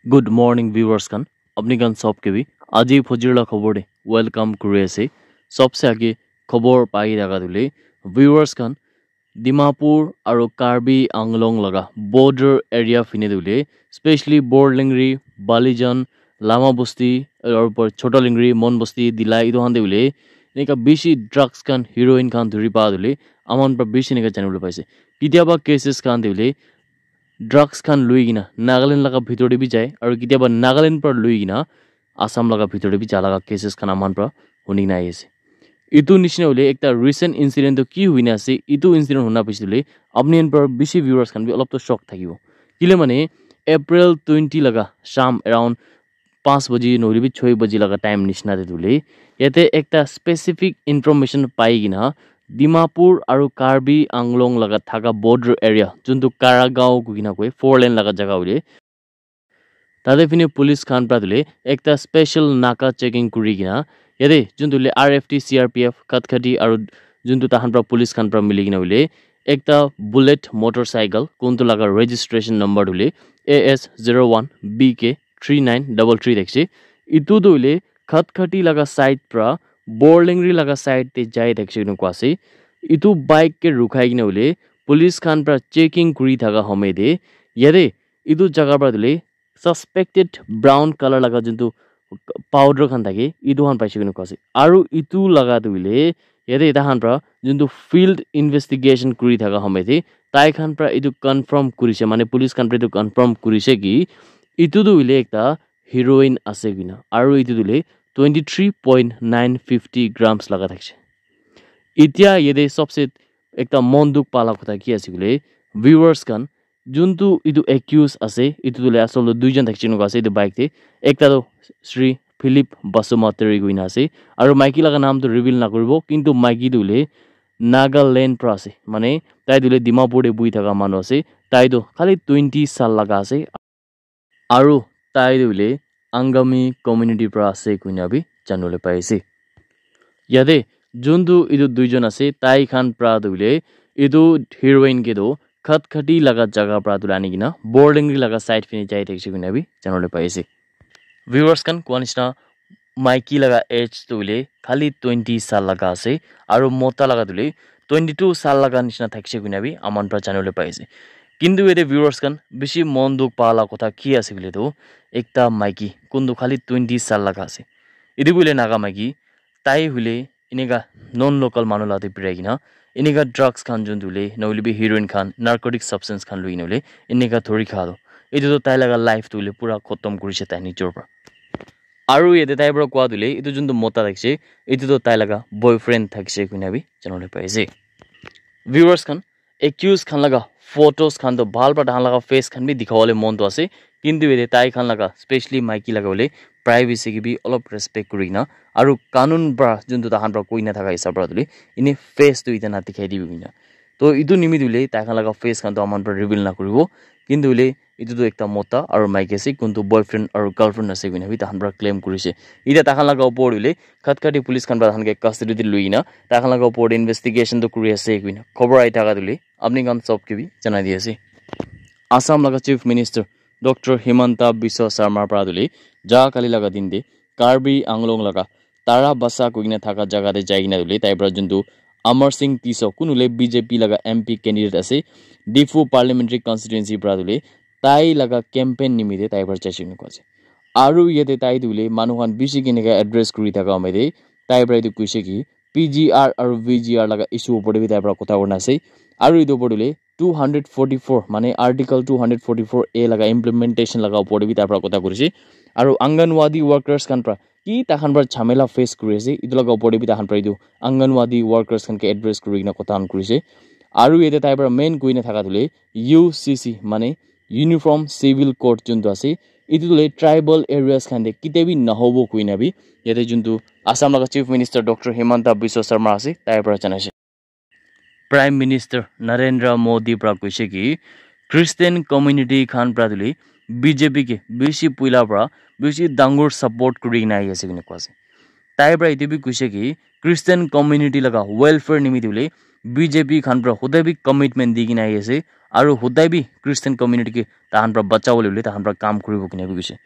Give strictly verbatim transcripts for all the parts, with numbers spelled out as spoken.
Good morning viewers khan, apni khan sob ke bhi aji phojir la khobor de welcome kuri ase. Sobse age khobor pai thaga tu le viewers khan, Dimapur aru Karbi Anglong laga border area phine tu le, specially Borlengri, Balijan, Lama Bosti, aru par Chota Lengri, Mon Bosti, Dilai, etu khan te hoile eneka bishi drugs khan, heroin khan dhuri pa tu le aman pra bishi eneka janibo paise. Kitiaba cases khan te hoile drugs khan lui kena Nagaland laga bhitor te bi jai aru kitiaba Nagaland pra lui kena Assam laga bhitor te bi ja laga cases khan aman pra huni kena ahi ase. Etu nishina hoile ekta recent incident tu ki hoina ase, etu incident huna piche hoile apni khan pra bishi viewers khan bi olop to shock thakibo. Kile mane April twenty laga sham around panch baji nohoile bi choi baji laga time nishina te tu hoile yate ekta specific information pai kena Dimapur aru Karbi Anglong laga thaka border area, juntu Karagaon koi kena koi, four lane laga jaga hoile, tate phine police khan pra tu hoile ekta special naka checking kuri kena yate juntu hoile R F T, C R P F, Khatkhati aru juntu tahan pra police khan pra mili kena hoile ekta bullet motorcycle, kuntu laga registration number tu hoile A S zero one B K three nine double three thakise. Etu tu hoile Khatkhati laga side pra Borlengri laga side te jai thakise koina koa ase. Etu bike ke rukhai kena hoile police khan pra checking kuri thaka homoy te yate etu jaga pra tu hoile suspected brown colour laga juntu powder khan thake, etu khan paise koina koa ase. Aru etu laga tu hoile yate tahan pra juntu field investigation kuri thaka homoy te tai khan pra etu confirm kurise, mane police khan pra etu confirm kurise ki etu tu hoile ekta heroin ase koina, aru etu tu hoile twenty three point nine fifty grams laga thakise. Etia yate sobse ekta mon dukh pala kotha ki ase koile, viewers khan, juntu etu accused ase, etu tu hoile asol tu duijon thakise koina koa ase etu bike te. Ekta tu Shri Philip Basumatary koina ase, aru maiki laga naam tu reveal nakuribo, kintu maiki tu hoile Nagaland pra ase, mane tai tu hoile Dimapur te buhi thaka manu ase, tai tu khali twenty saal laga ase, aru tai tu hoile Angami community pra ase koina bi janibole pai ase. Yate juntu etu duijon ase, tai khan pra tu hoile etu heroin ke tu Khatkhati laga jaga pra tu ani kena Borlengri laga side phine jai thakise koina bi janibole pai ase. Viewers khan koa nishina maiki laga age tu hoile khali twenty saal laga ase, aru mota laga tu hoile twenty two saal laga nishina thakise koina bi aman pra janibole pai ase. Kintu yate viewers khan bishi mon dukh pala kotha ki ase koile tu ekta maiki kuntu khali twenty saal laga ase. Etu hoile Naga maiki, tai hoile eneka non local manu la te birai kena eneka drugs khan juntu hoile nohoile bi heroin khan, narcotic substance khan lui kena hoile eneka dhuri kha tu etu tu tai laga life tu hoile pura khotom kurise tai nijor pra. Aru yate tai pra koa tu hoile etu juntu mota thakise, etu tu tai laga boyfriend thakise koina bi janibole pai ase. Viewers khan, accused khan laga photos khan tu bhal pra tahan laga face khan bi dikhabole mon tu ase, kintu yate tai khan laga specially maiki laga hoile privacy ke bi olop respect kuri kena aru kanun pra juntu tahan pra koina thaka hisab pra tu hoile ene face tu etiya na dikhai dibi koina. To etu nimit tu hoile tai khan laga face khan tu aman pra reveal nakuribo, kintu hoile etu tu ekta mota aru maiki ase, kuntu boyfriend aru girlfriend ase koina bi tahan pra claim kurise. Etiya tahan laga upor te hoile Khatkhati police khan pra tahan ke custody te lui kena tahan laga upor te investigation tu kuri ase koina khobor ahi thaka tu hoile apni khan sob ke bi janai di ase. Assam laga Chief Minister Doctor Himanta Biswa Sarma pra tu hoile ja kali laga din te Karbi Anglong laga Tara Basa koi kena thaka jaga te jai kena tu hoile tai pra juntu Amar Singh Tisso, kun hoile B J P laga M P candidate ase, Diphu Parliamentary Constituency pra tu hoile tai laga campaign nimite tai pra jaise koina koa ase. Aru yate tai tu hoile manu khan bishi keneka address kuri thaka homoy te tai pra etu koise ki P G R aru V G R laga issue upor te bi tai pra kotha kurina ase. Aru etu upor te hoile two hundred forty four, mane Article two hundred forty four A laga implementation laga upor te bi tai pra kotha kurise. Aru Anganwadi workers khan pra ki tahan pra jhamela face kuri ase, etu laga upor te bi tahan pra etu Anganwadi workers khan ke address kuri kena kotha khan kurise. Aru yate tai pra main koina thaka tu hoile U C C, mane Uniform Civil Code juntu ase, etu tu hoile tribal areas khan te ketia bi nahobo koina bi yate juntu Assam laga Chief Minister Doctor Himanta Biswa Sarma ase, tai pra janaise. Prime Minister Narendra Modi pra koise ki Christian community khan pra tu hoile B J P ke bishi puila pra bishi dangor support kuri kena ahi ase koina koa ase. Tai pra etu bi koise ki Christian community laga welfare nimite hoile B J P khan pra hudai bi commitment di kena ahi ase, aru hudai bi Christian community ke tahan pra bachawole hoile tahan pra kam kuribo kena bi koise.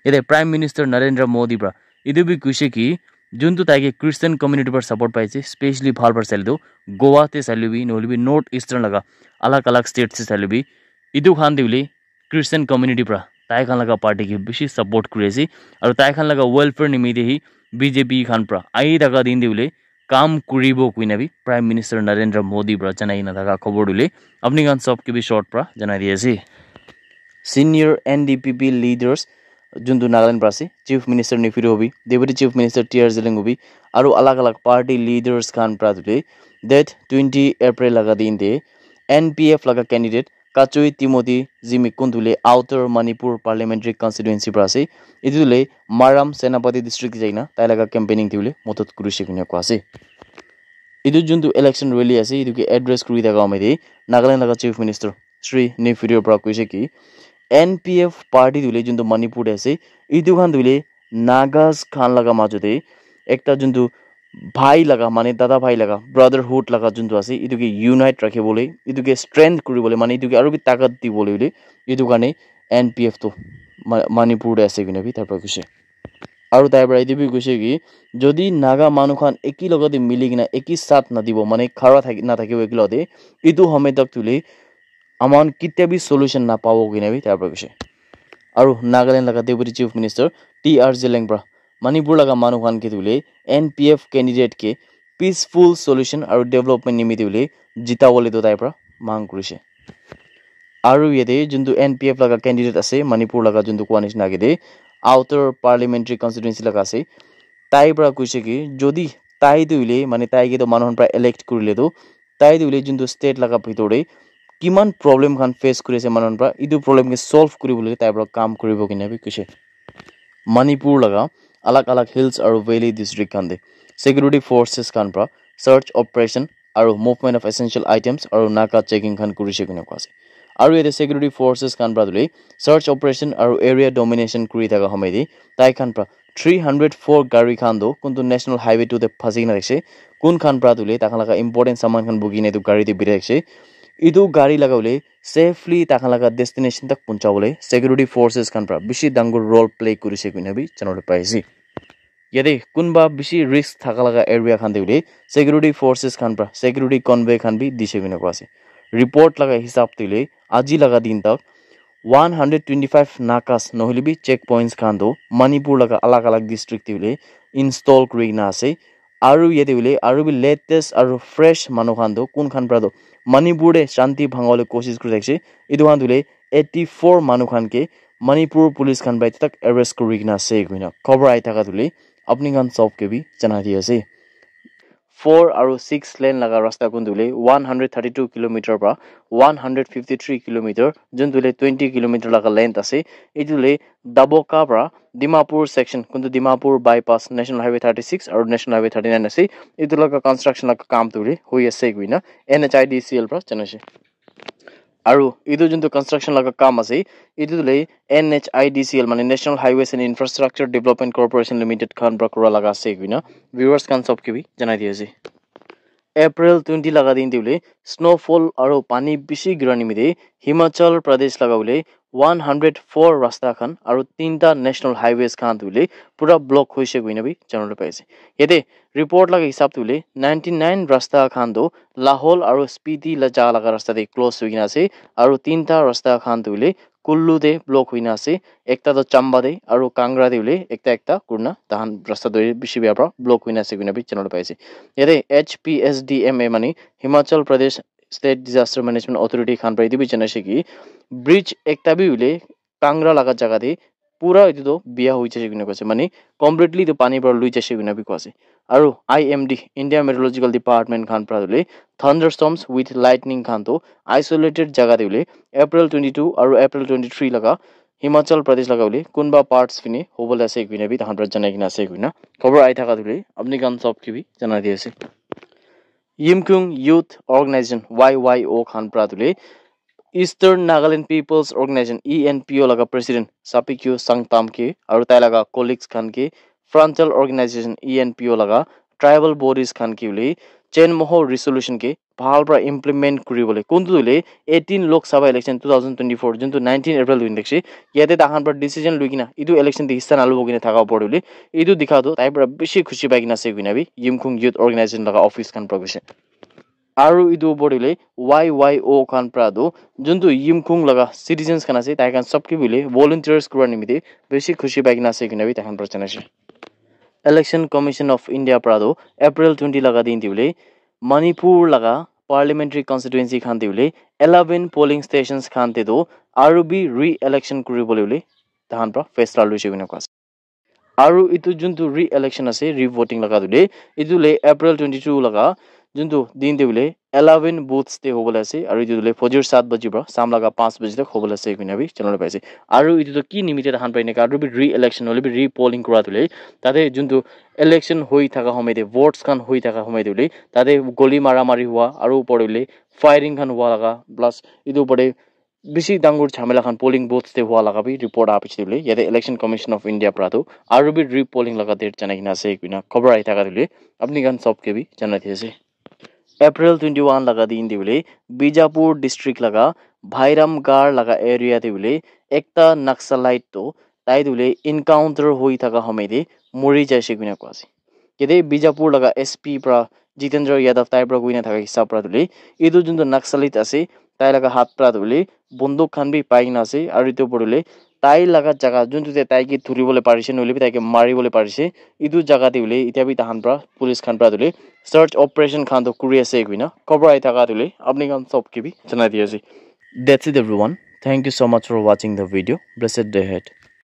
Yate Prime Minister Narendra Modi pra etu bi koise ki juntu tai ke Christian community pra support pai ase, specially bhal pra saile tu Goa te saile bi, nohole bi North Eastern laga alag alag states te saile bi, etu khan te hoile Christian community pra tai khan laga party ke bishi support kuri ase, aru tai khan laga welfare nimite hi B J P khan pra ahi thaka din te hoile kam kuribo koina bi Prime Minister Narendra Modi pra janai na thaka khobor tu hoile apni khan sob ke bi short pra janai di ase. Senior N D P P leaders juntu Nagaland pra ase, Chief Minister Neiphiu Rio bi, Deputy Chief Minister T R Zeliang bi, aru alag alag party leaders khan pra tu hoile date twenty April laga din te N P F laga candidate Kachui Timothy Zimikund tu hoile Outer Manipur Parliamentary Constituency pra ase. Etu tu hoile Maram Senapati District te jaina tai laga campaigning te hoile modot kurise koina koa ase. Etu juntu election rally ase, etu ke address kuri thaka amai te Nagaland laga Chief Minister Shri Neiphiu Rio pra koise ki N P F party tu hoile juntu Manipur te ase, etu khan tu hoile Nagas khan laga majo te ekta juntu bhai laga, mane dada bhai laga brotherhood laga juntu ase, etu ke unite rakhi bole, etu ke strength kuri bole, mane etu ke aru bi takat di bole hoile etu karne N P F tu Ma- Manipur te ase koina bi tai pra koise. Aru tai pra etu bi koise ki jodi Naga manu khan eki logote mili kena eki saath na dibo, mane khara thaki na thakibo eki logote, etu homoy tak tu hoile aman ketia bi solution na pabo koina bi tai pra koise. Aru Nagaland laga Deputy Chief Minister T R Zeliang pra Manipur laga manu khan ke tu hoile N P F candidate ke peaceful solution aru development nimite hoile jita bole tu tai pra mang kurise. Aru yate juntu N P F laga candidate ase, Manipur laga juntu koa nishina age te Outer Parliamentary Constituency laga ase, tai pra koise ki jodi tai tu hoile, mane tai ke tu manu khan pra elect kurile tu, tai tu hoile juntu state laga bhitor te kiman problem khan face kuri ase manu khan pra, etu problem ke solve kuri bole tai pra kam kuribo koina bi koise. Manipur laga alag alag hills aru valley district khan te security forces khan pra search operation aru movement of essential items aru Naga checking khan kurise koina koa ase. Aru yate security forces khan pra tu hoile search operation aru area domination kuri thaka homoy te tai khan pra three hundred four gari khan tu kuntu National Highway two te phasi kena rakhi ase. Kun khan pra tu hoile tai khan laga important saman khan buki kena etu gari te birai rakhi ase. Etu gari laga hoile safely tai khan laga destination tak puncha bole security forces khan pra bishi dangor role play kurise koina bi janabole pai ase. Yate kunba bishi risk thaka laga area khan te hoile security forces khan pra security convoy khan bi dise koina koa ase. Report laga hisab te hoile aji laga din tak one hundred twenty five nakas nohole bi checkpoints khan tu Manipur laga alag alag district te hoile install kuri kena ase. Aru yate hoile aru bi latest aru fresh manu khan tu kun khan pra tu Manipur te shanti bhanga bole koshish kuri thakise. Etu khan tu hoile eighty four manu khan ke Manipur police khan pra etia tak arrest kuri kena ase koina khobor ahi thaka tu hoile apni khan sob ke bi janai di ase. Four aru six lane laga rasta kun tu hoile one hundred thirty two kilometer pra one hundred fifty three kilometer, jun tu hoile twenty kilometer laga length ase. Etu hoile Daboka pra Dimapur section, kuntu Dimapur bypass, National Highway thirty six aru National Highway thirty nine ase. Etu laga construction laga kam tu hoile hoi ase koina N H I D C L pra janai ase. Aru etu juntu construction laga kam ase, etu tu hoile N H I D C L, mane National Highways and Infrastructure Development Corporation Limited khan pra kura laga ase koina viewers khan sob ke bi janai di ase. April twenty laga din te hoile snowfall aru pani bishi gira nimite Himachal Pradesh laga hoile one hundred four rasta khan aru tinta national highways khan tu hoile pura block hoise koina bi janabole pai ase. Yate report laga hisab tu hoile ninety nine rasta khan tu Lahol aru Spiti la ja laga rasta te close hoi kena ase, aru tinta rasta khan tu hoile Kullu te block hoi kena ase, ekta tu Chamba te aru Kangra te hoile ekta ekta kurina tahan rasta tu bishi bia pra block hoi kena ase koina bi janabole pai ase. Yate H P S D M A mane Himachal Pradesh State Disaster Management Authority khan pra etu bi janai ase ki bridge ekta bi hoile Kangra laga jaga te pura etu tu bia hoi jaise koina koise, mane completely tu pani para lui jaise koina bi koa ase. Aru I M D, India Meteorological Department khan para hoile thunderstorms with lightning khan tu isolated jaga te hoile April twenty two aru April twenty three laga Himachal Pradesh laga hoile kunba parts fine hobole ase koina bi tahan para janai kena ase koina khobor ahi thaka tu hoile apni khan sob ke bi janai di ase. Yimkhiung Youth Organization, Y Y O khan para tu hoile Eastern Nagaland People's Organization, E N P O laga president Sapikyo Sangtam ke aru tai laga colleagues khan ke frontal organization, E N P O laga tribal bodies khan ke hoile Chenmoho resolution ke bhal para implement kuribole, kuntu hoile eighteen Lok Sabha election two thousand twenty-four, juntu nineteen April hoina thakishe, yate tahan para decision lui kena etu election te hissa nalubo kena thaka opor te hoile etu dikha tu tai para bishi khushi pai kena ase koina bi Yimkhiung Youth Organization laga office khan para koishe. Aru etu opor te hoile Y Y O khan para tu juntu Yimkhiung laga citizens khan ase, tai khan sob ke bi hoile volunteers kura nimite bishi khushi pai kena ase koina bi tai khan para janaishe. Election Commission of India para tu April twenty laga din te hoile Manipur laga parliamentary constituency khan te hoile eleven polling stations khan te tu aru bi re-election kuribole hoile tahan para faisla loishe koina koa ase. Aru etu juntu re-election ase, re-voting laga tu hoile etu hoile April twenty two laga juntu din te hoile eleven booths te hobole ase, aru etu hoile fajr saat baji para sham laga panch baji tak hobole ase koina bi janabole pai ase. Aru etu tu ki nimite tahan para enika aru bi re-election hoile bi re-polling kura tu hoile tate juntu election hoi thaka homoi te, votes khan hoi thaka homoi te hoile tate goli mara mari hua aru opor te hoile firing khan hua laga plus etu opor te bishi dangor jhamela khan polling booths te hua laga bi report aha piche te hoile yate Election Commission of India para tu aru bi re-polling laga date janai kena ase koina khobor ahi thaka tu hoile apni khan sob ke bi janai di ase. April twenty one laga din te hoile Bijapur district laga Bhairam Gar laga area te hoile ekta Naxalite tu tai tu hoile encounter hoi thaka homoi te mori jaise koina koa ase. Yate Bijapur laga S P para Jitendra Yadav tai para koina thaka hisab para tu hoile etu juntu Naxalite ase tai laga hath para tu hoile bunduk khan bi pai kena ase aru etu opor te hoile tai laga jaga juntu te tai ke dhuribole parise nohoile bi tai ke maribole parise, etu jaga te hoile itya bi tahan para police khan para tu hoile search operation khan tu kuri ase koina khobor ahi thaka tu hoile apni khan sob ke bi janai di ase. That's it everyone. Thank you so much for watching the video. Blessed day ahead.